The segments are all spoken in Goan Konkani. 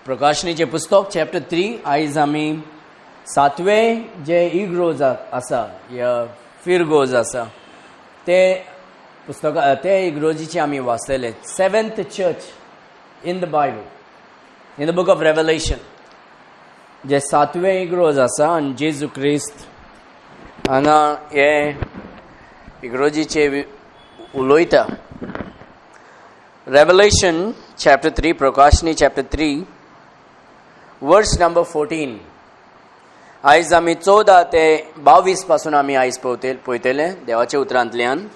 प्रकाशनीचें पुस्तक चॅप्टर 3. आयज आमी सातवे जे इग्रोज आसा या फिरगोज आसा ते पुस्तका ते इग्रोजीचे आमी वाचतले. Seventh church in the Bible, in the book of Revelation, जे सातवे इग्रोज आसा आनी जेजू क्रिस्त हांगा हे इग्रोजीचे उलयता. रेवलेशन चॅप्टर 3, प्रकाशनी चॅप्टर 3, वर्स नंबर 14. आयज आमी 14 ते 22 पासून आमी आयज पळयतले देवाच्या उतरांतल्यान.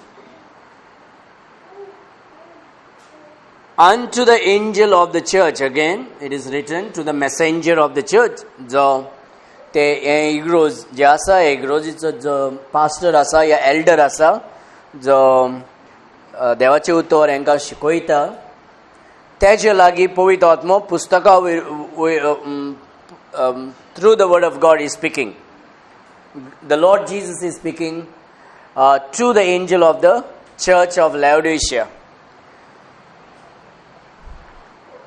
Unto the angel of the church, again it is written to the messenger of the church, जो ते हे इग्रोज जे आसा, इग्रोजीचो जो पास्टर आसा या एल्डर आसा, जो देवाचें उतर हांकां शिकयता, तेजे लागीं पवित्र आत्मो पुस्तकां through the word of God is speaking. The Lord Jesus is speaking to the angel of the church of Laodicea.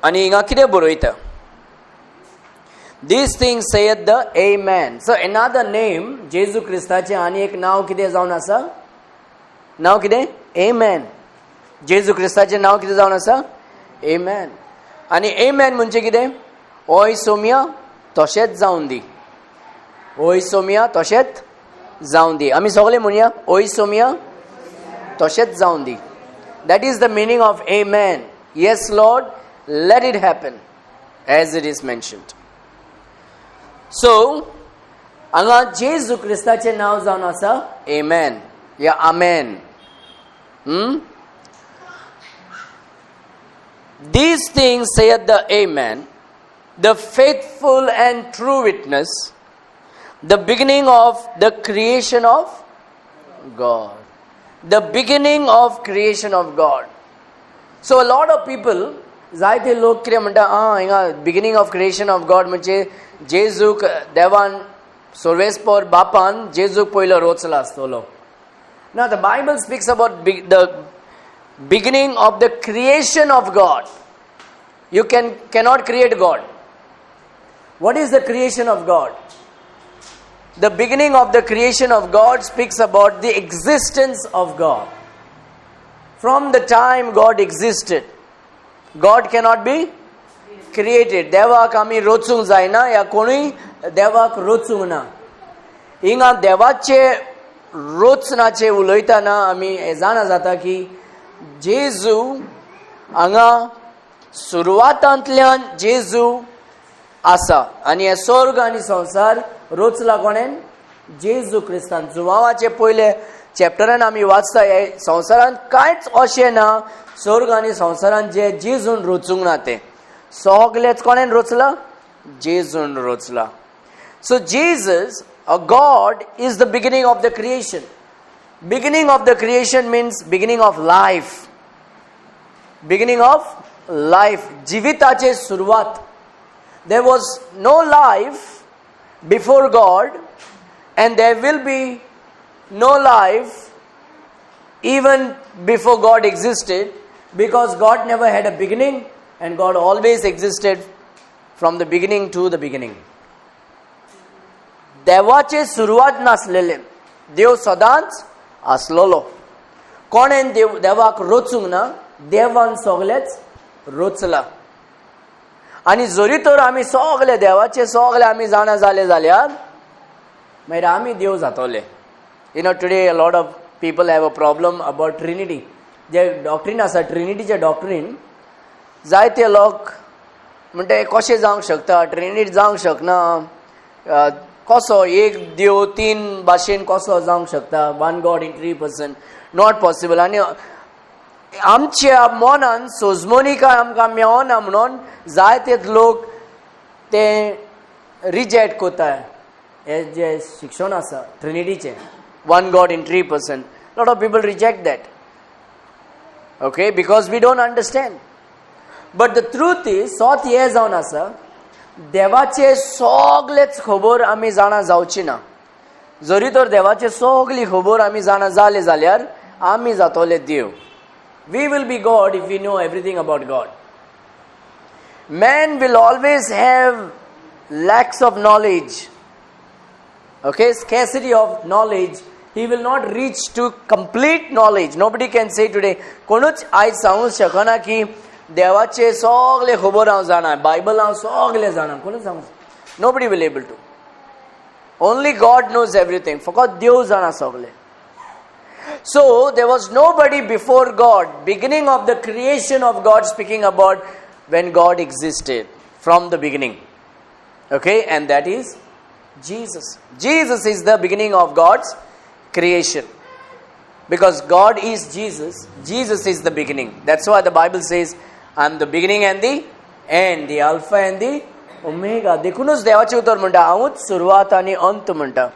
आनी हिंगा कितें बरयता? These things saith the Amen. So another name, जेजू क्रिस्ताचें आनी एक नांव कितें जावन आसा? नांव कितें? Amen. जेजू क्रिस्ताचें नांव कितें जावन आसा? Amen. आनी Amen म्हणजे कितें? ओय सोम्या तशेंच जावन दी, ओय सोम्या तशेंच जावन दी. आमी सगळे म्हणया, ओय सोम्या तशेंच जावन दी. That is the meaning of Amen. Yes Lord, let it happen as it is mentioned. So हांगा जेजू क्रिस्ताचें नांव जावन आसा Amen या Amen. These things saith the Amen, the faithful and true witness, the beginning of the creation of God. The beginning of creation of God. So a lot of people, जायते लोक कितें म्हणटा, आं हिंगा beginning of creation of God म्हणजे जेजूक देवान सर्वेस्पोर बापान जेजूक पयलो रोचला आसतलो. ना, the Bible speaks about the beginning of the creation of God. You cannot create God. What is the creation of God? The beginning of the creation of God speaks about the existence of God. From the time God existed, God cannot be created. देवाक आमी रोचूंक जायना या कोणूय देवाक रोचूंक ना. हिंगा देवाचे रोचनाचे उलयतना आमी हें जाणा जाता की जेजू हांगा सुरवातांतल्यान जेजू आसा आनी हे स्वर्ग आनी संवसार रोचला कोणेन? जेजू क्रिस्तान. जुवावाचे पयले चॅप्टरान आमी वाचता, हे संवसारांत कांयच अशें ना स्वर्ग आनी संवसारांत जे जेजून रोचूंक ना. तें सगलेंच कोणेन रोचलां? जेजून रोचलां. So Jesus, a God, is the beginning of the creation. Beginning of the creation means beginning of life. Beginning of life. जिविताचे सुरवात. There was no life before God and there will be no life even before God existed, because God never had a beginning and God always existed from the beginning to the beginning. देवाचे सुरवात नासलेले, देव सदांच आसलेलो. कोणेन देव देवाक रोचूंक ना, देवान सगलेच रोचला. आनी जरी तर आमी सगले देवाचे सगले आमी जाणा जाले जाल्यार मागीर आमी देव जातले. Today a lot of people have a problem about Trinity. J doctrine आसा, ट्रिनिटीचें डॉक्ट्रीन, जायते लोक म्हणटा कशें जावंक शकता, ट्रिनिटी जावंक शकना, कसो एक देव तीन भाशेन कसो जावंक शकता? One God in three person, not possible. आनी आमच्या मनान सोजमोनी काय आमकां मेळना म्हणून जायते लोक ते रिजेक्ट करता हे जे शिक्षण आसा ट्रिनिटीचें, one God in three person. Lot of people reject that, okay, because we don't understand. But the truth is, सत हें जावन आसा, देवाचे सगलेच खबर आमी जाणा जावची ना. जरी तर देवाचे सगली खबर आमी जाणा जाले जाल्यार आमी जातले देव. We will be God if we know everything about God. Man will always have lacks of knowledge, okay, scarcity of knowledge. He will not reach to complete knowledge. Nobody can say today, कोणूच आयज सांगूंक शकना की देवाचे सगळे खबर हांव जाणा, बायबल हांव सगळे जाणा. कोणूच सांगूंक, nobody will able to. Only God knows everything. फकत देव जाणा सगळे. So there was nobody before God. Beginning of the creation of God, speaking about when God existed from the beginning. Okay, and that is Jesus. Jesus is the beginning of God's creation. Because God is Jesus, Jesus is the beginning. That's why the Bible says, "I am the beginning and the end, the Alpha and the Omega." देखूनच देवाचें उतर म्हणटा, हांवूच सुरवात आनी अंत म्हणटा.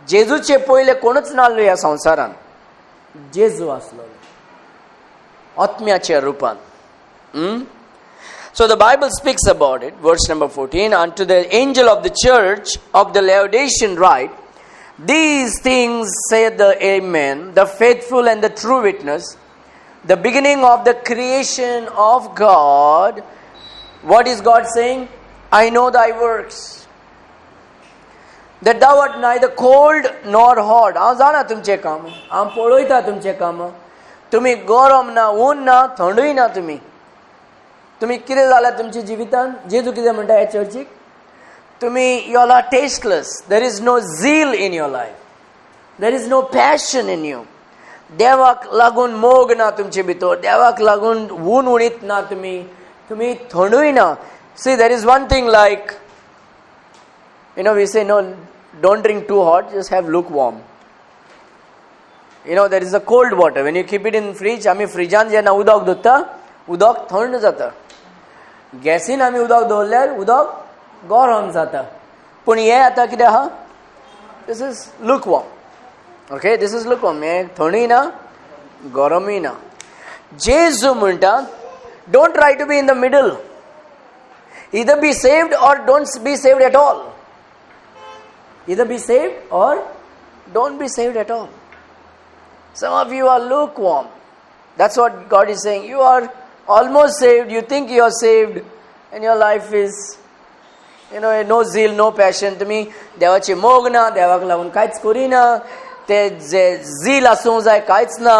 जेजूचे पयले कोणूच नासलो ह्या संवसारान. जेजू आसलो आत्म्याच्या रुपान. So the Bible speaks about it, verse number 14. "Unto the angel of the church of the Laodicean write, These things saith the Amen, the faithful and the true witness, the beginning of the creation of God." What is God saying? "I know thy works, that thou art neither cold nor hot." हांव जाणा तुमचें काम, हांव पळयता तुमचें काम. तुमी गरम ना, ऊन ना, थंडूय ना. तुमी तुमी कितें जालां तुमच्या जिवितान? जेजू कितें म्हणटा ह्या चर्चीक? तुमी, you are tasteless. There is no zeal in your life. There is no passion in you. देवाक लागून मोग ना तुमचे भितर. देवाक लागून ऊन उणीत ना तुमी. तुमी थंडूय ना. See, there is one thing, like, we say, "No, don't drink too hot, just have lukewarm." There is a cold water. When you keep it in fridge, आमी फ्रिजान जेन्ना उदक दवरता, उदक थंड जाता. गॅसीन आमी उदक दवरल्यार उदक गरम जाता. पूण हें आतां कितें आहा? This is lukewarm. Okay, this is lukewarm. हें थंडूय ना, गरमूय ना. जेजू म्हणटा, don't try to be in the middle. Either be saved or don't be saved at all. Either be saved or don't be saved at all. Some of you are lukewarm. That's what God is saying. You are almost saved. You think you are saved, and your life is, no zeal, no passion. तुमी देवाची मोग ना, देवाक लागून कांयच करिना, ते जे झील आसूंक जाय कांयच ना.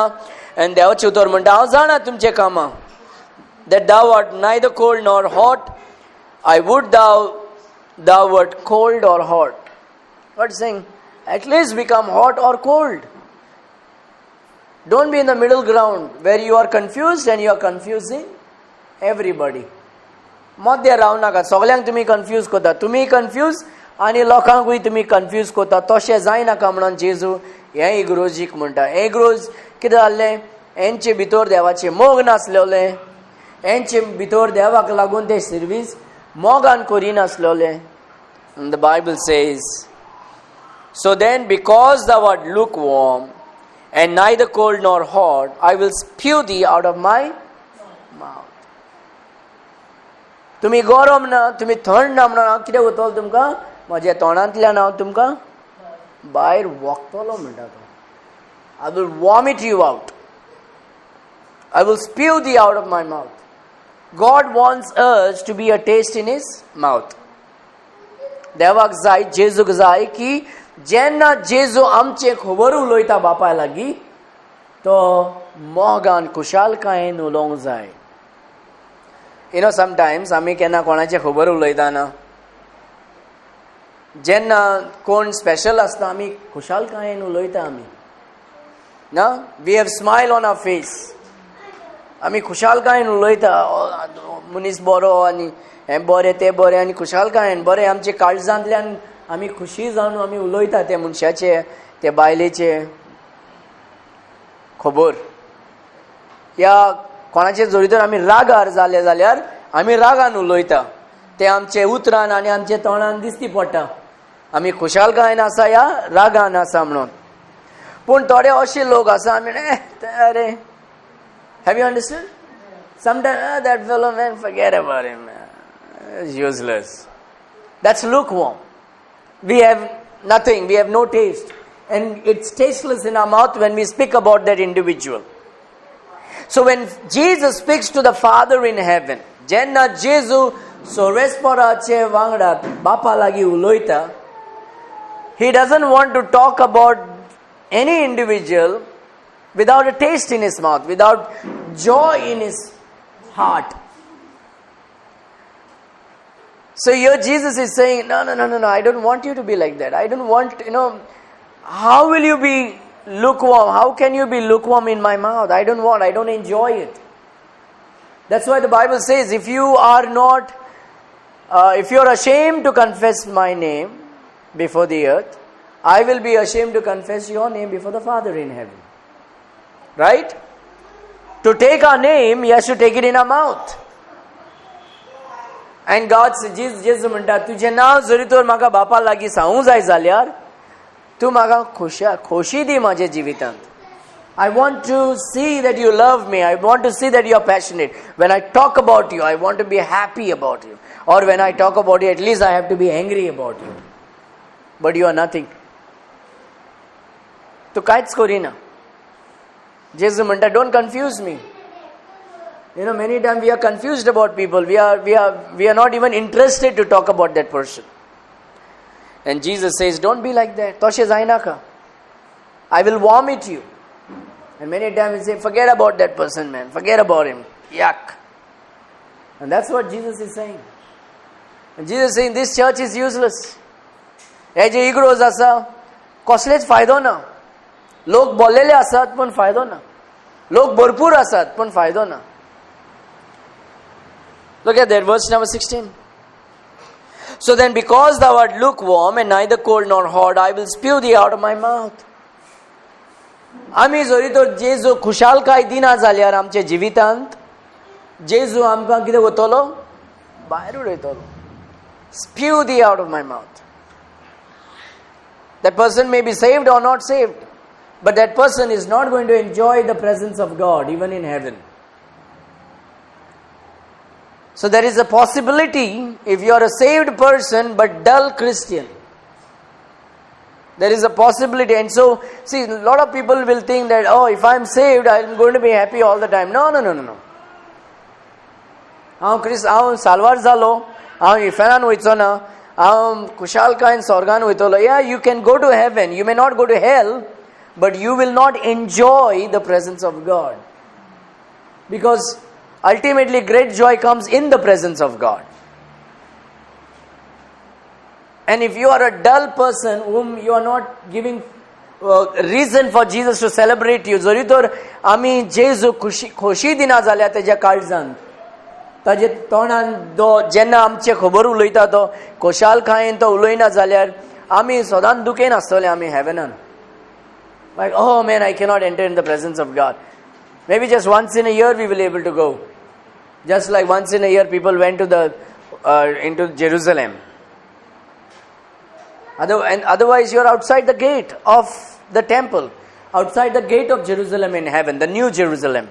आनी देवाचें उतर म्हणटा, हांव जाणा तुमचें कामां, that thou art neither cold nor hot. I would thou wert cold or hot. What is saying? At least become hot or cold. Don't be in the middle ground where you are confused and you are confusing everybody. मध्य रावं नाका. सगल्यांक तुमी कन्फ्यूज करता. तुमी कन्फ्यूज आनी लोकांकूय तुमी कन्फ्यूज करता. तशें जायनाका म्हणून जेजू हे इगर्जीक म्हणटा. हे इगर्ज कितें जाल्लें? हेंचे भितर देवाचें मोग नासलेलें. हेंचे भितर देवाक लागून ते सर्वीस मोगान करिनासलेले. The Bible says, "So then, because thou art lukewarm and neither cold nor hot, I will spew thee out of my mouth." तुमी गरम ना, तुमी थंड ना म्हणून हांव कितें करतलो तुमकां? म्हज्या तोंडांतल्यान हांव तुमकां भायर वखतलो म्हणटा तो. I will vomit you out. I will spew thee out of my mouth. God wants us to be a taste in his mouth. देवाक जाय, जेजूक जाय की जेन्ना जेजू आमचे खबर उलयता बापाय लागीं, तो मोगान खुशालकायेन उलोवंक जाय. You know sometimes आमी केन्ना कोणाचे खबर उलयतना, जेन्ना कोण स्पेशल आसता, आमी खुशालकायेन उलयता आमी ना. We have smile on our face. आमी खुशालकायेन उलयता, मनीस बरो आनी हें बरें, तें बरें, आनी खुशालकायेन बरें आमचे काळजांतल्यान आमी खुशी जावन आमी उलयता ते मनशाचे, ते बायलेचे खबर. या कोणाचे जरी तर आमी रागार जाले जाल्यार आमी रागान उलयता. ते आमचे उतरान आनी आमच्या तोंडान दिसती पडटा आमी खुशालकायेन आसा या रागान आसा म्हणून. पूण थोडे अशे लोक आसा, आमी अरे, have you understood? Sometime, "That fellow, man, forget about him, man, useless." That's lukewarm. We have nothing, we have no taste. And it's tasteless in our mouth when we speak about that individual. So when Jesus speaks to the Father in heaven, जेन्ना जेजू सर्वेस्पराचे वांगडा बापा लागीं उलयता, he doesn't want to talk about any individual without a taste in his mouth, without joy in his heart. So here Jesus is saying, no, no, no, no, no, I don't want you to be like that. I don't want, how will you be lukewarm? How can you be lukewarm in my mouth? I don't want, I don't enjoy it. That's why the Bible says, if you are not, if you are ashamed to confess my name before the earth, I will be ashamed to confess your name before the Father in heaven. Right? To take our name, he has to take it in our mouth. And God, जेजू म्हणटा, तुजें नांव जरी तर म्हाका बापा लागीं सांगूंक जाय जाल्यार तूं म्हाका खोशा खोशी दी म्हाज्या जिवितांत. I want to see that you love me. I want to see that you are passionate. When I talk about you, I want to be happy about you. Or when I talk about you, at least I have to be angry about you. But you are nothing. तूं कांयच करिना. जेजू म्हणटा, don't confuse me. Many times we are confused about people. We are not even interested to talk about that person. And Jesus says, don't be like that. तशें जायनाका. I will vomit you. And many times we say, forget about that person, man. Forget about him. Yuck. And that's what Jesus is saying. And Jesus is saying, this church is useless. हे जे इगर्ज आसा, कसलेच फायदो ना. लोक बोल्लेले आसात पण फायदो ना. लोक भरपूर आसात पण फायदो ना. Look at that, verse number 16. So then, because thou art lukewarm and neither cold nor hot, I will spew thee out of my mouth. आमी जरी तर जेजू खुशालकाय दिना जाल्यार आमच्या जिवितांत, जेजू आमकां कितें वतलो? भायर उडयतलो. Spew thee out of my mouth. That person may be saved or not saved, but that person is not going to enjoy the presence of God even in heaven. So there is a possibility, if you are a saved person but dull Christian, there is a possibility. And so, see, a lot of people will think that, oh, if I am saved, I am going to be happy all the time. No, no, no, no, no. हांव क्रिस्त, हांव साल्वार जालो, हांव इफेनान वयचो ना, हांव खुशालकायेन स्वर्गान वयतलो. Yeah, you can go to heaven. You may not go to hell, but you will not enjoy the presence of God, because ultimately great joy comes in the presence of God. And if you are a dull person whom you are not giving reason for Jesus to celebrate you, जरी तर आमी जेजू खुशी खोशी दिना जाल्यार, तेज्या काळजान, ताजे तोंडान तो जेन्ना आमचे खबर उलयता, तो खोशालकायेन तो उलयना जाल्यार, आमी सदांच दुखेन आसतले आमी हेवनान. Like, oh man, I cannot enter in the presence of God. Maybe just once in a year we will able to go. Just like once in a year people went to the into Jerusalem. And otherwise you are outside the gate of the temple, outside the gate of Jerusalem in heaven, the new Jerusalem.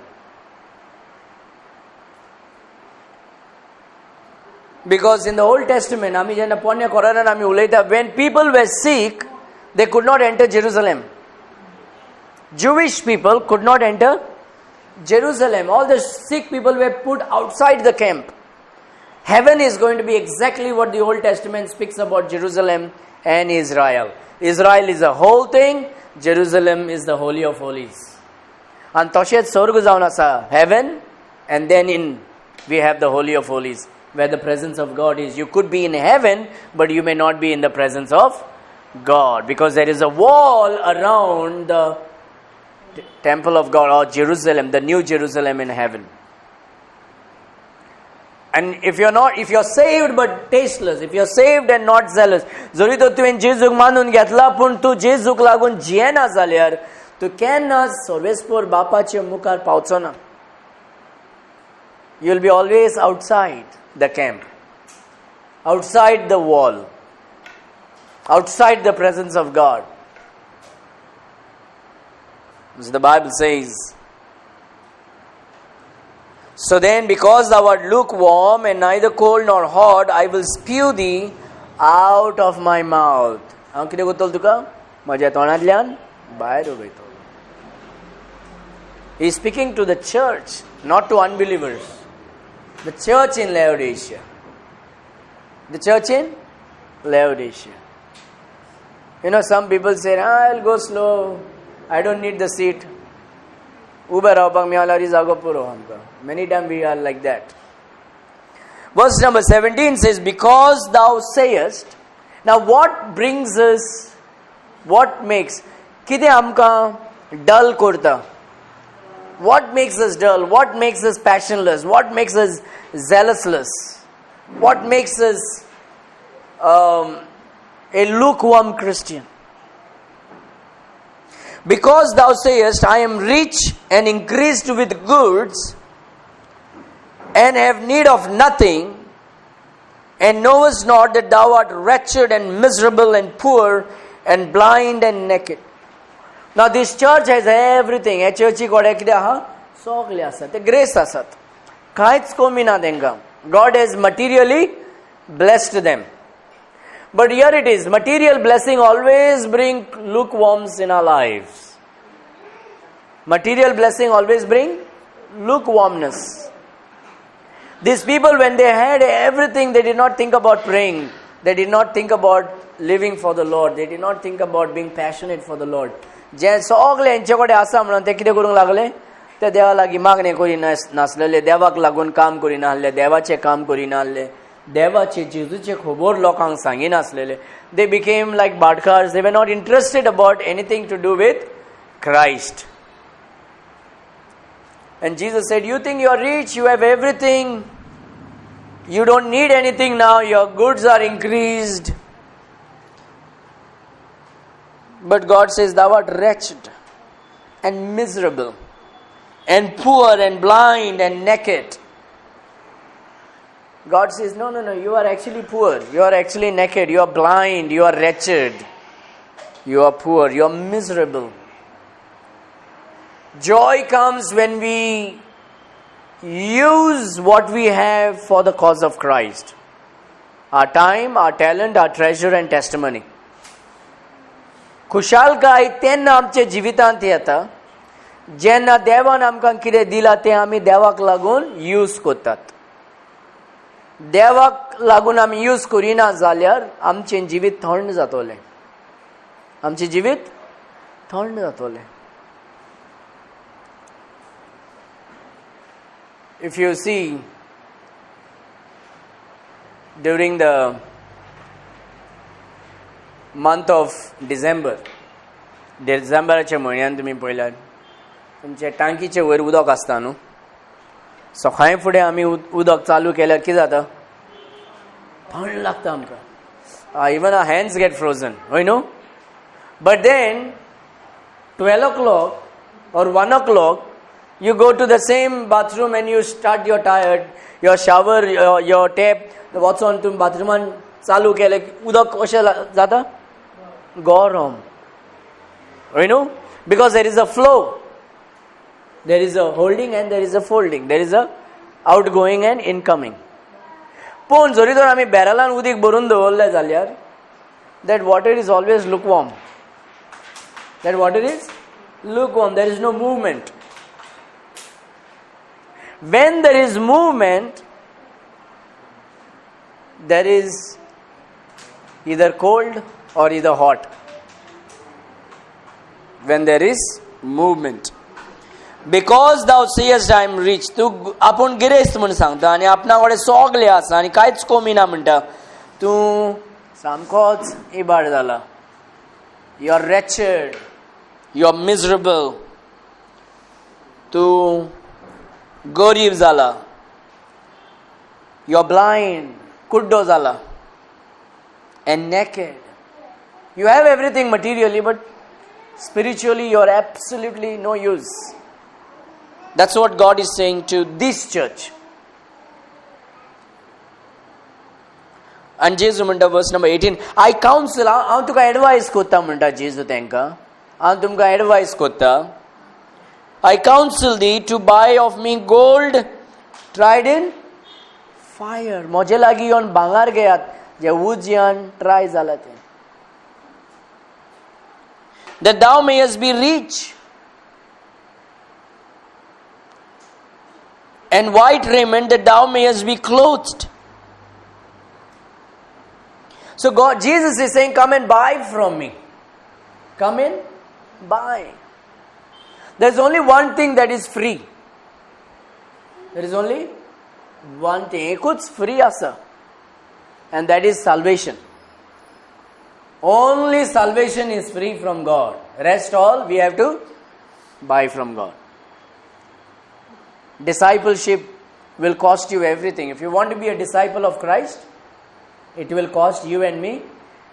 Because in the Old Testament, आमी जेन्ना पोरण्या करारान आमी उलयता, when people were sick, they could not enter Jerusalem. Jewish people could not enter Jerusalem. All the sick people were put outside the camp. Heaven is going to be exactly what the Old Testament speaks about Jerusalem and Israel. Israel is a whole thing, Jerusalem is the Holy of Holies. आनी तशेंच स्वर्ग जावन आसा heaven, and then in we have the Holy of Holies, where the presence of God is. You could be in heaven, but you may not be in the presence of God, because there is a wall around the temple of God or Jerusalem, the new Jerusalem in heaven. And if you're not, if you're saved but tasteless, if you're saved and not zealous, जरी तर तुवें जेजूक मानून घेतला पूण तूं जेजूक लागून जियेना जाल्यार, तूं केन्नाच सर्वेस्पोर बापाच्या मुखार पावचो ना. You will be always outside the camp, outside the wall, outside the presence of God. So the Bible says, so then, because thou art lukewarm and neither cold nor hot, I will spew thee out of my mouth. हांव कितें करतलो तुका? म्हज्या तोंडांतल्यान भायर उडयतलो. He is speaking to the church, not to unbelievers. The church in Laodicea. The church in Laodicea. You know, some people say, I'll go slow, I don't need the seat. उबे रावपाक मेळल्यार जागो पुरो आमकां. Many time we are like that. Verse number 17 says, because thou sayest. Now what brings us, what makes, कितें आमकां डल करता? What makes us dull? What makes us passionless? What makes us zealousless? What makes us a lukewarm Christian? Because thou sayest, I am rich and increased with goods and have need of nothing, and knowest not that thou art wretched and miserable and poor and blind and naked. Now this church has everything. हे चर्ची कडेन कितें आहा? सगळें आसा. ते ग्रेस आसात, कांयच कमी ना तांकां. God has materially blessed them. But here it is, material blessing always bring lukewarms in our lives. Material blessing always bring lukewarmness. These people, when they had everything, they did not think about praying. They did not think about living for the Lord. They did not think about being passionate for the Lord. जे सगळे हेंचे कडेन आसा म्हणून ते कितें करूंक लागले? ते देवा लागीं मागणें करिना नासलेले, देवाक लागून काम करिनासले, देवाचें काम करिनासले, देवाचे जेजूचे खबर लोकांक सांगिनासलेले. They became like भाटकार. They were not interested about anything to do with Christ. And Jesus said, you think you are rich, you have everything, you don't need anything now, your goods are increased. But God says, thou art wretched and miserable and poor and blind and naked. God says, no, no, no, you are actually poor, you are actually naked, you are blind, you are wretched, you are poor, you are miserable. Joy comes when we use what we have for the cause of Christ. Our time, our talent, our treasure and testimony. खुशालकाय तेन्ना आमच्या जिवितांत येता जेन्ना देवान आमकां कितें दिलां तें आमी देवाक लागून यूज करतात. देवाक लागून आमी यूज करिना जाल्यार आमचें जिवीत थंड जातलें. आमचें जिवीत थंड जातलें. If you see during the month of December, डिसेंबराच्या म्हयन्यान तुमी पळयल्यार तुमचे टांकीचे वयर उदक आसता न्हू. सकाळी फुडें आमी उदक चालू केल्यार कितें जाता? थंड लागता आमकां. Even our hands get frozen, हय न्हू? But then 12 o'clock or 1 o'clock you go to the same bathroom and you start your tired, your shower, your tap वचोन तुमी बाथरुमान चालू केलें, उदक कशें जाता? गरम, हय न्हू? Because there is a flow, there is a holding and there is a folding, there is a outgoing and incoming. पूण जरी तर आमी बॅरलान उदीक भरून दवरलें जाल्यार that water is always lukewarm. That water is lukewarm. There is no movement. When there is movement, there is either cold or either hot. When there is movement. Because thou sayest I am rich, तूं आपूण गिरेस्त म्हूण सांगता आनी आपणा कडेन सगळें आसा आनी कांयच कमी ना म्हणटा, तूं सामकोच इबाड जाला. You are wretched, you are miserable, तूं गरीब जाला, you are blind, कुड्डो जाला, and naked. You have everything materially, but spiritually you are absolutely no use. That's what God is saying to this church. And जेजू म्हणटा verse number 18, I counsel, हांव तुका एडवायस कोत्ता म्हणटा जेजू तांकां, हांव तुमकां एडवायस कोत्ता. I counsel thee to buy of me gold tried in fire. म्हजे लागीं येवन भांगर घेयात जे उज्यान ट्राय जाला तें. That thou mayest be rich, And white raiment, that thou mayest be clothed. So God, Jesus is saying, come and buy from me. Come in, buy. There's only one thing that is free. There is only one thing. Ekuch free asa. And that is salvation. Only salvation is free from God. Rest all we have to buy from God. Discipleship will cost you everything. If you want to be a disciple of Christ, it will cost you and me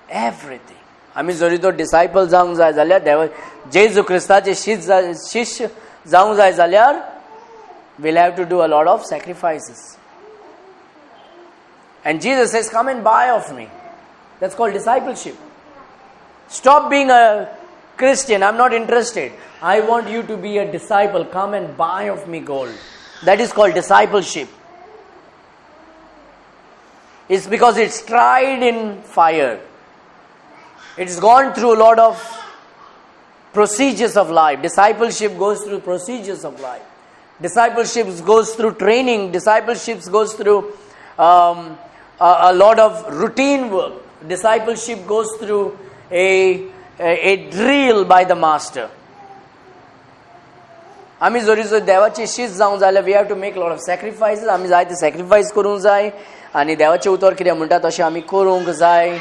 everything. आमी जरी तो डिसायपल जावंक जाय जाल्यार, देव जेजू क्रिस्ताचे शिष्य जावंक जाय जाल्यार, we'll have to do a lot of sacrifices. And Jesus says, come and buy of me. That's called discipleship. Stop being a Christian. I'm not interested. I want you to be a disciple. Come and buy of me gold. That is called discipleship. It's because it's tried in fire. It's gone through a lot of procedures of life. Discipleship goes through procedures of life. Discipleship goes through training. Discipleship goes through a lot of routine work. Discipleship goes through a drill by the master. आमी जरी जर देवाची शिस्त जावंक जाल्यार, we have to make lot of sacrifices. आमी जाय ते सॅक्रिफायस करूंक जाय आनी देवाचें उतर कितें म्हणटा तशें आमी करूंक जाय,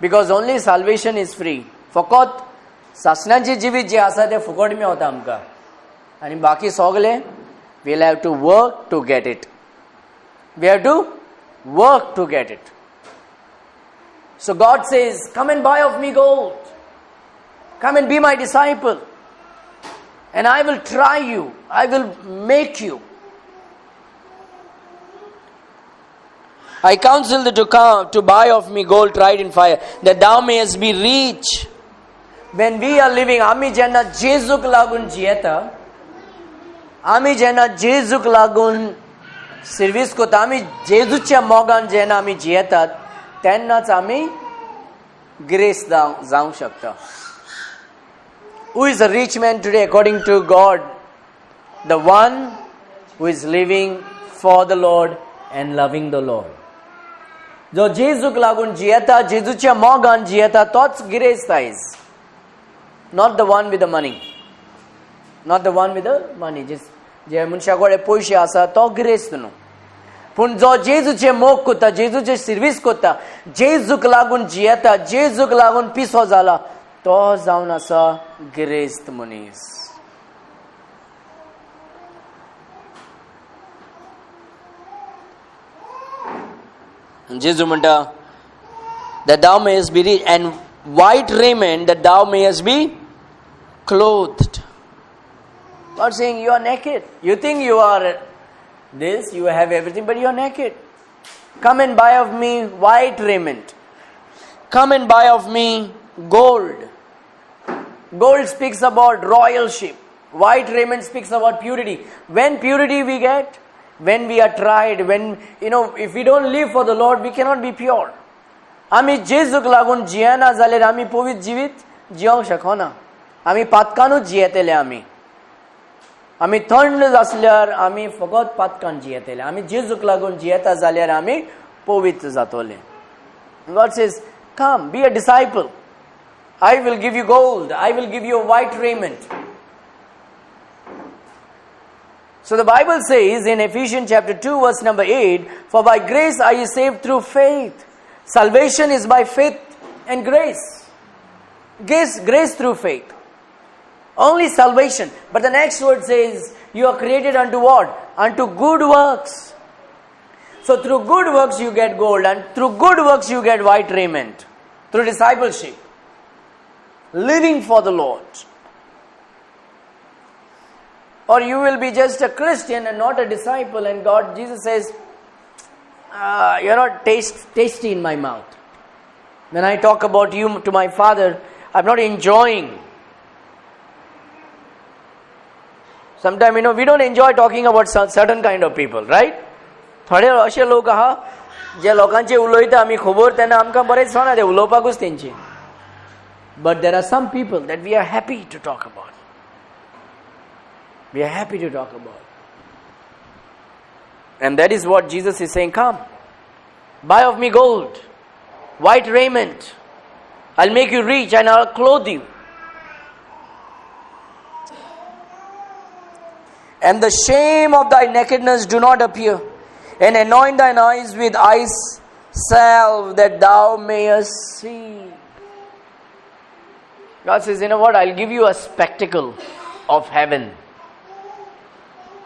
because only salvation is free. फकत सासणाचें जिवीत जें आसा तें फुकट मेवता आमकां आनी बाकी सगलें we'll have to work to get it. We have to work to get it. So God says, come and buy of me gold. Come and be my disciple. And I will try you. I will make you. I counsel thee to come to buy of me gold tried in fire, that thou mayest be rich. When we are living, आमी जेन्ना जेजूक लागून जियेता, आमी जेन्ना जेजूक लागून सर्वीस करता, आमी जेजूच्या मोगान जेन्ना आमी जियेतात, तेन्नाच आमी गिरेस्त जावंक शकता. Who is a rich man today according to God? The one who is living for the Lord and loving the Lord. जो जेजूक लागून जियेता, जेजूच्या मोगान जियेता, तोच गिरेस्त आयज. Not the one with the money. Not the one with the money. जे मनशा कडेन पयशे आसा तो गिरेस्त न्हू, पूण जो जेजूचे मोग करता, जेजूचे सर्वीस करता, जेजूक लागून जियेता, जेजूक लागून पिसो जाला, तो जावन आसा गिरेस्त मनीस. जेजू म्हणटा, that thou mayest be rich, and white raiment, that thou mayest be clothed. God saying, you are naked. You think you are this, you have everything, but you are naked. Come and buy of me white raiment. Come and buy of me gold. Gold speaks about royalship. White raiment speaks about purity. When purity we get? When we are tried, when, if we don't live for the Lord, we cannot be pure. आमी जेजूक लागून जियेना जाल्यार आमी पवित्र जिवीत जियोंक शकना. आमी पातकानूच जियेतले. आमी आमी थंड आसल्यार आमी फकत पातकान जियेतले. आमी जेजूक लागून जियेता जाल्यार आमी पवित्र जातले. God says, come, be a disciple. I will give you gold. I will give you a white raiment. So the Bible says in Ephesians chapter 2 verse number 8, for by grace are you saved through faith. Salvation is by faith and grace. Grace, grace through faith. Only salvation. But the next word says, you are created unto what? Unto good works. So through good works you get gold, and through good works you get white raiment. Through discipleship. Living for the Lord. Or you will be just a Christian and not a disciple, and God, Jesus says, you're not tasty in my mouth. When I talk about you to my Father, I'm not enjoying. Sometimes, we don't enjoy talking about certain kind of people, right? थोडे अशे लोक आहा जे लोकांचे उलयता आमी खबर तेन्ना आमकां बरें दिसना ते उलोवपाकूच तेंचे. But there are some people that we are happy to talk about. We are happy to talk about. And that is what Jesus is saying, come, buy of me gold, white raiment. I'll make you rich and I'll clothe you. And the shame of thy nakedness do not appear, and anoint thine eyes with eye salve, that thou mayest see. God says, you know what? I'll give you a spectacle of heaven.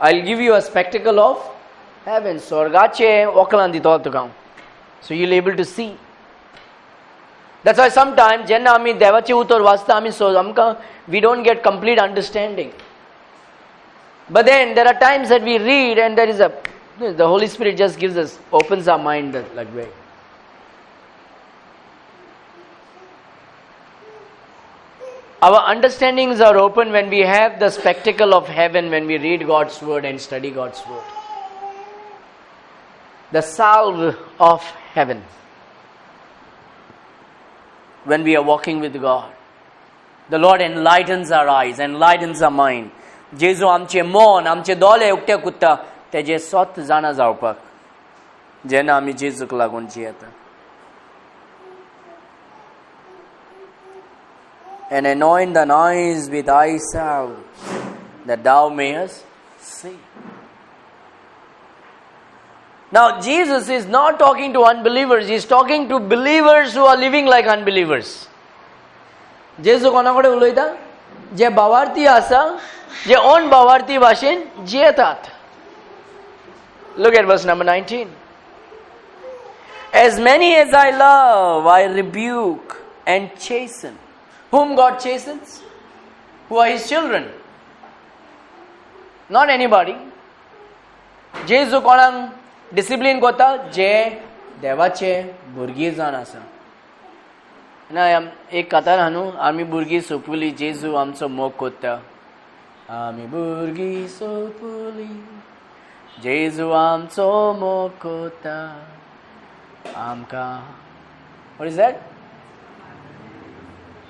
I'll give you a spectacle of heaven. स्वर्गाचे वकलां दितो तुका, so you'll able to see. That's why sometimes जेन्ना आमी देवाचें उतर वाचता, आमी आमकां we don't get complete understanding. But then there are times that we read and there is a the Holy Spirit just gives us, opens our mind that like way. Our understandings are open when we have the spectacle of heaven, when we read God's word and study God's word. The salve of heaven. When we are walking with God, the Lord enlightens our eyes, enlightens our mind. जेजू आमचे मन, आमचे दोळे उक्ते कुत्ता तेजे स्वत जाणा जावपाक, जेन्ना आमी जेजूक लागून जियेता. And anoint thine eyes with eye salve, that thou mayest see. Now, Jesus is not talking to unbelievers, he is talking to believers who are living like unbelievers. जेजू कोणा कडेन उलयता? जे भावार्थी आसा, जे ओन भावार्थी भाशेन जियेतात. Look at verse number 19. As many as I love, I rebuke and chasten. Whom God chastens? Who are His children. Not anybody. जेजू कोणाक डिसिप्लीन कोता? जे देवाचे भुरगीं जावन आसा ना. एक कातार आहा न्हू, आमी भुरगीं सोंपली, जेजू आमचो मोग कोत्ता. आमी भुरगीं सोंपली, जेजू आमचो मोग कोत्ता आमकां. What is that?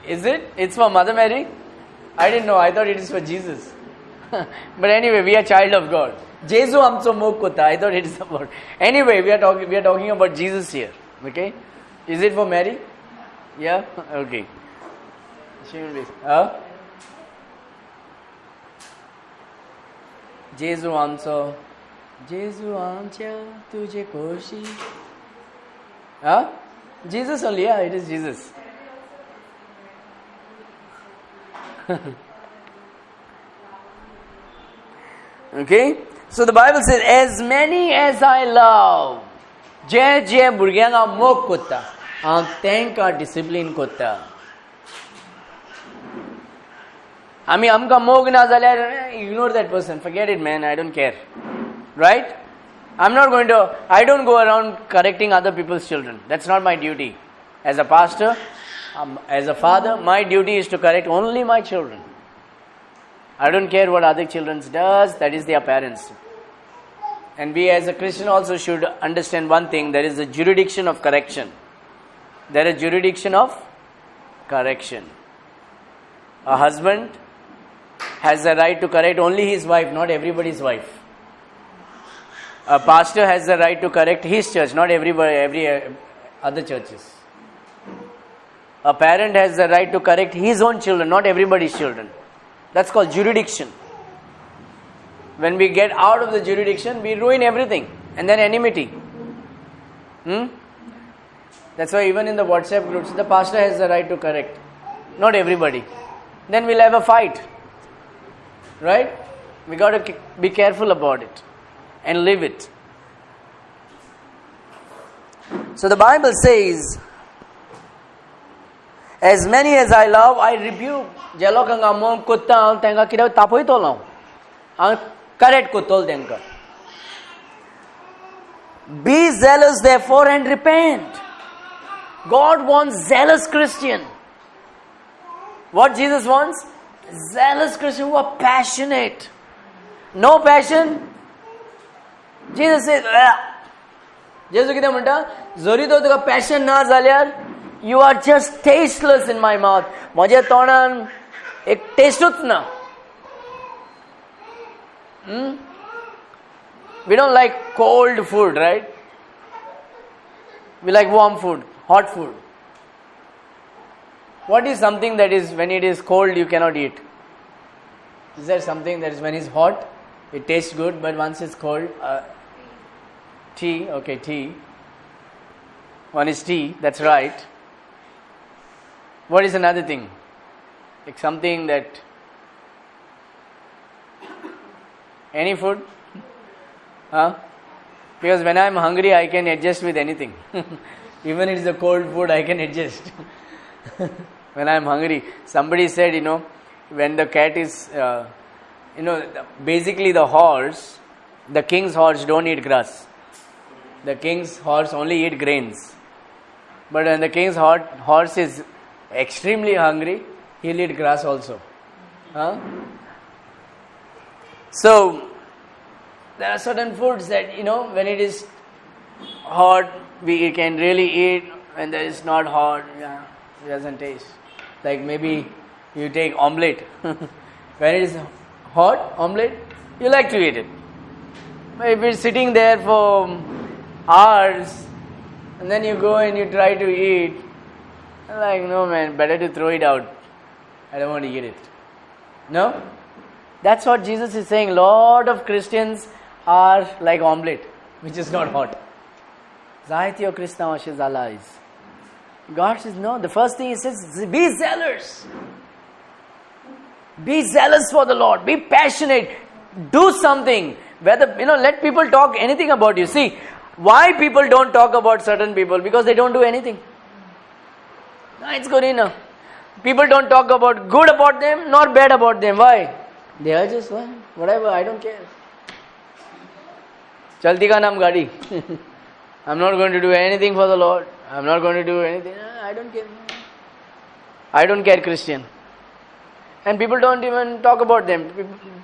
Is it? It's for Mother Mary? I didn't know. I thought it is for Jesus. But anyway, we are child of God. जेजू आमचो मोग कोता. I thought it is about. Anyway, we are talking about Jesus here. Okay? Is it for Mary? Yeah? Okay. She will be. Huh? जेजू आमचो, जेजू आमच्या तुजे खोशी. Huh? Jesus only, yeah, it is Jesus. Okay? So the Bible says, as many as I love, जे जे भुरग्यांक हांव मोग कोत्ता, हांव तांकां डिसिप्लीन कोत्ता. आमी आमकां मोग ना जाल्यार, ignore that person, forget it, man, I don't care, right? I'm not going to, I don't go around correcting other people's children. That's not my duty. As a pastor, as a father, my duty is to correct only my children. I don't care what other children does, that is their parents. And we as a Christian also should understand one thing, there is a jurisdiction of correction. There is jurisdiction of correction. A husband has the right to correct only his wife, not everybody's wife. A pastor has the right to correct his church, not everybody, every other churches. A parent has the right to correct his own children, not everybody's children. That's called jurisdiction. When we get out of the jurisdiction, we ruin everything and then enmity. That's why even in the WhatsApp groups, the pastor has the right to correct, not everybody. Then we'll have a fight. Right? We got to be careful about it and live it. So the Bible says, as many as I love, I rebuke. जे लोकांक हांव मोग कोत्ता, हांव तांकां कितें तापयतलो, हांव करेक्ट कोत्तलो तांकां. Be zealous therefore and repent. God wants zealous Christian. What Jesus wants? Zealous Christian who are passionate. No passion? Jesus says, "Ugh." जेजू कितें म्हणटा? जरी तर तुका पॅशन ना जाल्यार, you are just tasteless in my mouth. म्हज्या तोंडान एक टेस्टूच ना. We don't like cold food, right? We like warm food, hot food. What is something that is when it is cold you cannot eat? Is there something that is when it's hot, it tastes good, but once it's cold, tea, okay, tea. One is tea, that's right. What is another thing? Like something that, any food? Huh? Because when I'm hungry, I can adjust with anything. Even if it's a cold food, I can adjust. When I'm hungry, somebody said, you know, when the cat is, basically the horse, the king's horse don't eat grass. The king's horse only eat grains. But when the king's horse is extremely hungry, he'll eat grass also. Huh? So, there are certain foods that, you know, when it is hot, we can really eat. When there is not hot, yeah, it doesn't taste. Like maybe you take omelette. When it is hot, omelette, you like to eat it. But if it's sitting there for hours, and then you go and you try to eat, I'm like, no man, better to throw it out. I don't want to eat it. No? That's what Jesus is saying. Lot of Christians are like omelette, which is not hot. जायत्यो क्रिस्तांव अशें जाला आयज. God says, no. The first thing He says, be zealous. Be zealous for the Lord. Be passionate. Do something. Whether, you know, let people talk anything about you. See, why people don't talk about certain people? Because they don't do anything. No, it's good enough. People don't talk about good about them, nor bad about them. Why? They are just, well, whatever, I don't care. चलती का नाम गाड़ी. I'm not going to do anything for the Lord. I'm not going to do anything. I don't care. I don't care, Christian. And people don't even talk about them.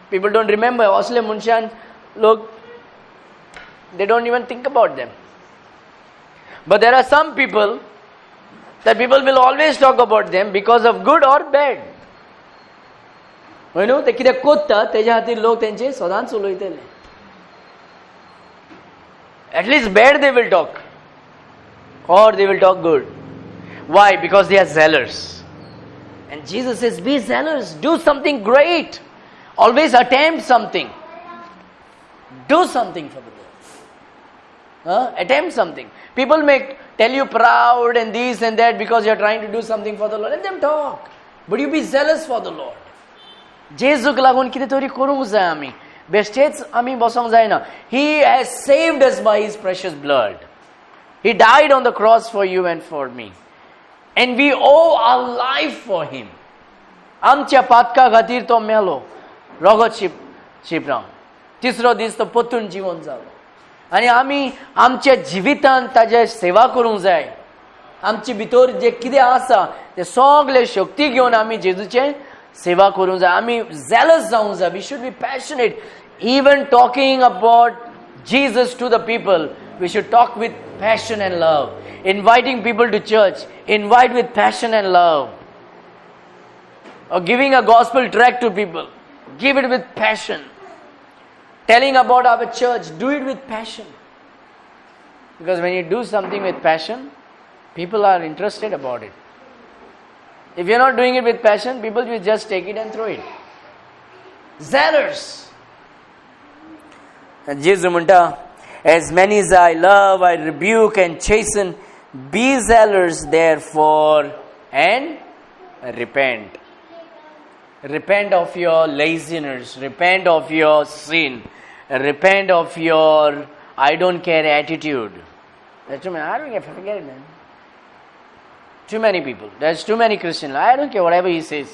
People don't remember. असले मनशान लोक, they don't even think about them. But there are some people that people will always talk about them because of good or bad. हय न्हू, ते कितें कोत्ता तेज्या खातीर लोक तेंचे सदांच उलयतले. At least bad they will talk, or they will talk good. Why? Because they are zealous. And Jesus says, be zealous, do something great. Always attempt something. Do something for the Lord. Huh? Attempt something. People may tell you proud and this and that because you are trying to do something for the Lord. Let them talk. But you be zealous for the Lord. जेजूक लागून कितें तरी करूंक जाय आमी. बेश्टेच आमी बसोंक जायना. He has saved us by His precious blood. He died on the cross for you and for me. And we owe our life for Him. आमच्या पातका खातीर तो मेलो, रगत शिप शिपरावन. तिसरो दीस तो परतून जिवन जालो आनी आमी आमच्या जिवितान ताजे सेवा करूंक जाय. आमचे भितर जे कितें आसा ते सगळे शक्ती घेवन आमी जेजूचे सेवा करूंक जाय. आमी zealous जावंक जाय. We should be passionate. Even talking about Jesus to the people, we should talk with passion and love. Inviting people to church, invite with passion and love. Or giving a gospel tract to people, give it with passion. Telling about our church, do it with passion. Because when you do something with passion, people are interested about it. If you're not doing it with passion, people will just take it and throw it. Zealous. And Jesus म्हणटा, as many as I love, I rebuke and chasten. Be zealous therefore and repent. Repent of your laziness, repent of your sin, repent of your I don't care attitude. That's too many. I don't care, forget it, man. Too many people. There's too many Christians. I don't care whatever he says.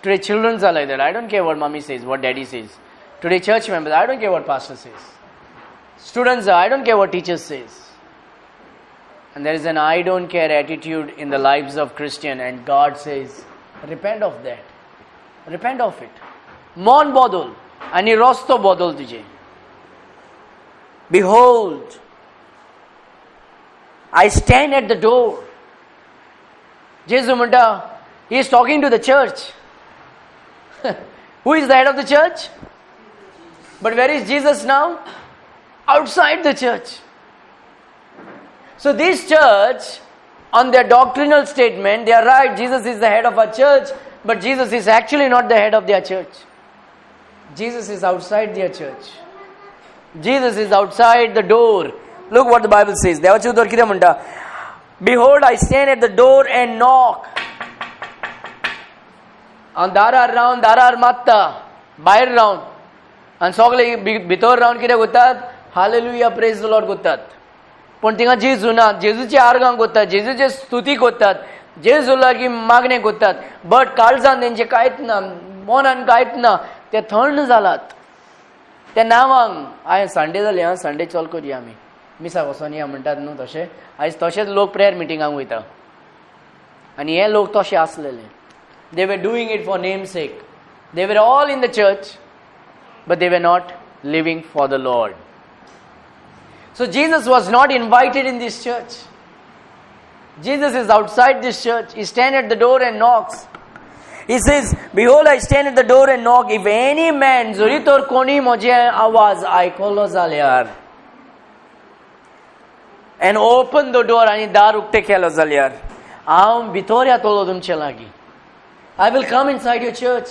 Today children are like that. I don't care what mommy says, what daddy says. Today church members, I don't care what pastor says. Students are, I don't care what teacher says. And there is an I don't care attitude in the lives of Christian, and God says, repent of that. Repent of it. मन बदल आनी रस्तो बदल तुझे. Behold, I stand at the door. जेजू म्हणटा, he is talking to the church. Who is the head of the church? But where is Jesus now? Outside the church. So this church, on their doctrinal statement, they are right, Jesus is the head of our church, but Jesus is actually not the head of their church. Jesus is outside their church. Jesus is outside the door. Look what the Bible says. देवाचें उतर कितें म्हणटा? Behold, I stand at the door and knock. हांव दारार रावन दारार मारता, भायर रावन, आनी सगळे भितर रावन कितें करतात? हालेलुया, प्रेज the Lord करतात. पूण थिंगा जेजू ना. जेजूची आर्गां करतात, जेजूचे स्तुती करतात, जेजू लागीं मागणें करतात, बट काळजान तेंचे कांयच ना, मनान कांयच ना. ते थंड जालात त्या नांवांक. आयज संडे जाली, आं, संडे चल करया आमी मिसाक वचोन या म्हणटात न्हू, तशें आयज तशेंच लोक प्रेयर मिटिंगाक वयता. आनी हे लोक तशे आसलेले. They were doing it for name sake. They were all in the church, but they were not living for the Lord. So Jesus was not invited in this church. Jesus is outside this church. He stands at the door and knocks. He says, "Behold, I stand at the door and knock. If any man," जरी तर कोणी म्हजे आवाज आयकलो जाल्यार, "and open the door," आनी दार उक्तें केलो जाल्यार, हांव भितर येतलो तुमचे लागीं. I will come inside your church.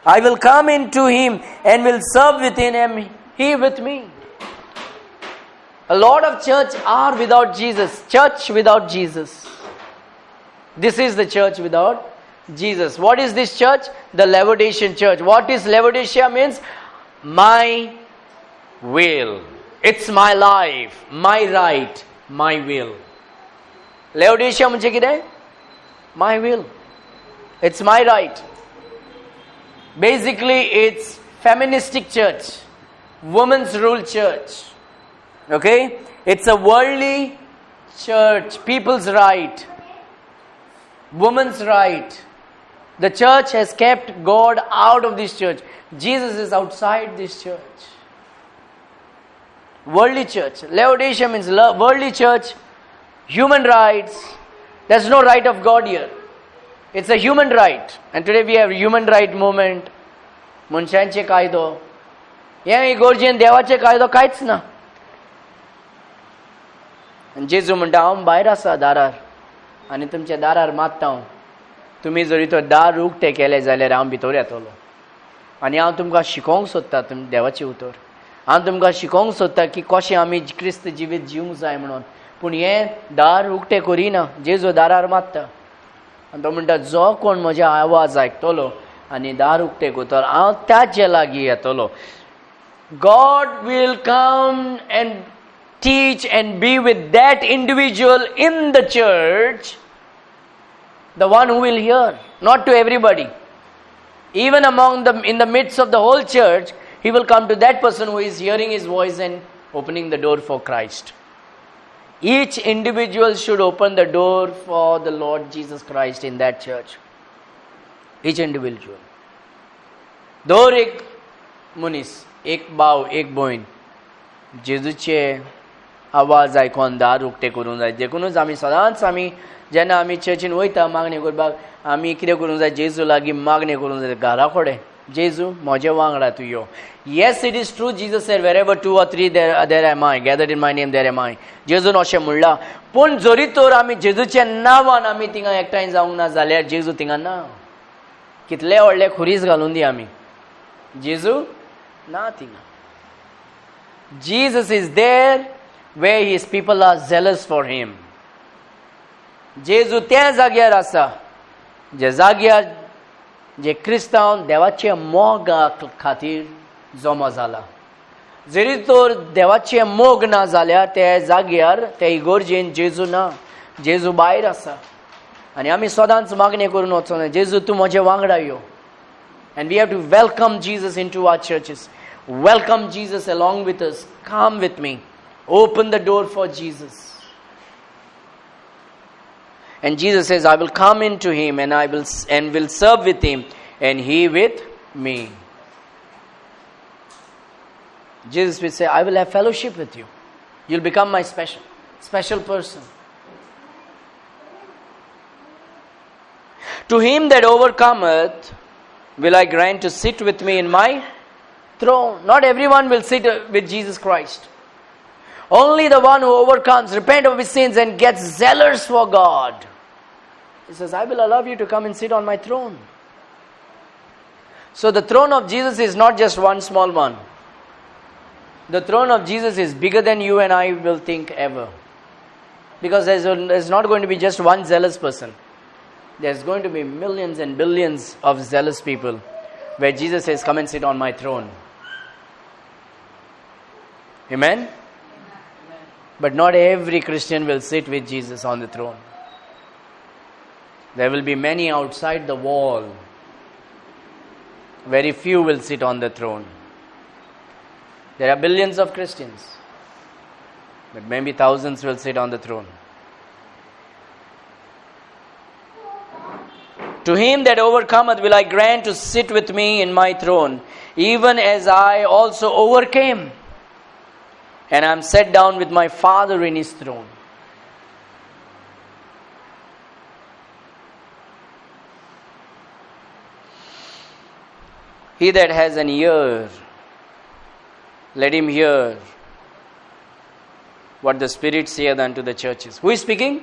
I will come into him and will serve within him, he with me. A lot of church are without Jesus. Church without Jesus. This is the church without Jesus. What is this church? The Laodicean church. What is Laodicea means? My will. It's my life, my right, my will. Laodicea म्हणजे कितें? My will. It's my right. Basically, it's feministic church, women's rule church. Okay? It's a worldly church, people's right, woman's right. The church has kept God out of this church. Jesus is outside this church. Worldly church. Laodicea means worldly church, human rights. There's no right of God here. It's a human right. And today we have human right movement. मनशांचे कायदो. हे इगोर्जेन देवाचे कायदो कांयच ना. आनी जेजू म्हणटा, हांव भायर आसा दारार आनी तुमच्या दारार मारता हांव. तुमी जरी तो दार उक्तें केलें जाल्यार हांव भितर येतलो आनी हांव तुमकां शिकोवंक सोदता तुम देवाचें उतर. हांव तुमकां शिकोवंक सोदता की कशें आमी क्रिस्त जिवीत जिवंक जाय म्हणून. पूण हें दार उक्तें करिना. जेजू दारार मारता आनी तो म्हणटा, जो कोण म्हज्या आवाज आयकतलो आनी दार उक्तें करतलो, हांव ताचे लागीं येतलो. God will come and teach and be with that individual in the church, the one who will hear, not to everybody. Even among the in the midst of the whole church, he will come to that person who is hearing his voice and opening the door for Christ. Each individual should open the door for the Lord Jesus Christ in that church. Each individual. दर एक मनीस, एक भाव, एक भयण जेजूचे आवाज आयकोन दार उक्तें करूंक जाय. देखुनूच आमी सदांच, आमी जेन्ना आमी चर्चीन वयता मागणें करपाक, आमी कितें करूंक जाय? जेजू लागीं मागणें करूंक जाय घरा कडेन, जेजू, म्हजे वांगडा तूं यो. Yes, it is true, Jesus said, "Wherever two or three, there am I, gathered in my name, there am I." जेजून अशें म्हणलां. पूण जरी तर आमी जेजूच्या नांवान आमी थिंगा एकठांय जावंक ना जाल्यार जेजू थिंगा ना. कितले व्हडले खुरीस घालून दी आमी, जेजू ना थिंगा. Jesus is there where his people are zealous for him. जेजू त्या जाग्यार आसा जे जाग्यार जे क्रिस्तांव देवाच्या मोगा खातीर जमो जाला. जरी तर देवाचे मोग ना जाल्यार त्या जाग्यार, त्या इगोर्जेन जेजू ना. जेजू भायर आसा. आनी आमी सदांच मागणें करून वचोना, जेजू, तूं म्हजे वांगडा यो. And we have to welcome Jesus into our churches. Welcome Jesus along with us. Come with me. Open the door for Jesus. And Jesus says, "I will come into him and I will and will serve with him and he with me." Jesus will say, "I will have fellowship with you. You'll become my special, special person." To him that overcometh, will I grant to sit with me in my throne. Not everyone will sit with Jesus Christ. Only the one who overcomes, repent of his sins and gets zealous for God. He says, I will allow you to come and sit on my throne. So the throne of Jesus is not just one small one. The throne of Jesus is bigger than you and I will think ever. Because there's not going to be just one zealous person. There's going to be millions and billions of zealous people where Jesus says, come and sit on my throne. Amen? Amen. But not every Christian will sit with Jesus on the throne. There will be many outside the wall. Very few will sit on the throne. There are billions of Christians, but maybe thousands will sit on the throne. To him that overcometh will I grant to sit with me in my throne, even as I also overcame, and I am set down with my Father in his throne. He that has an ear, let him hear what the Spirit saith unto the churches. Who is speaking?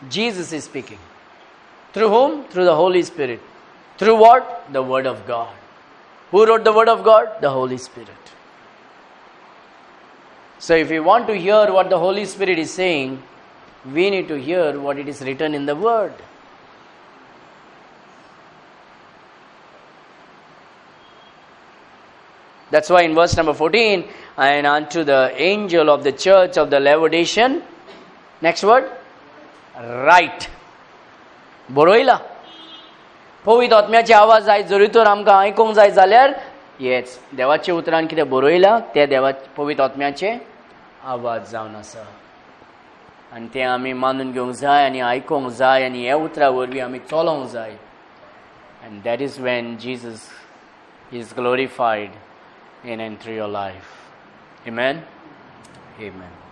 Jesus is speaking. Through whom? Through the Holy Spirit. Through what? The Word of God. Who wrote the Word of God? The Holy Spirit. So if we want to hear what the Holy Spirit is saying, we need to hear what it is written in the Word. That's why in verse number 14, and unto the angel of the church of the Laodicean, next word, write. बरयला. पवित्र आत्म्याचे आवाज आयज जरी तर आमकां आयकूंक जाय जाल्यार येच देवाच्या उतरान कितें बरयलां तें देवा पवित्र आत्म्याचे आवाज जावन आसा आनी तें आमी मानून घेवंक जाय आनी आयकूंक जाय आनी ह्या उतरा वरवीं आमी चलोंक जाय. And that is when Jesus is glorified in and through your life. Amen? Amen.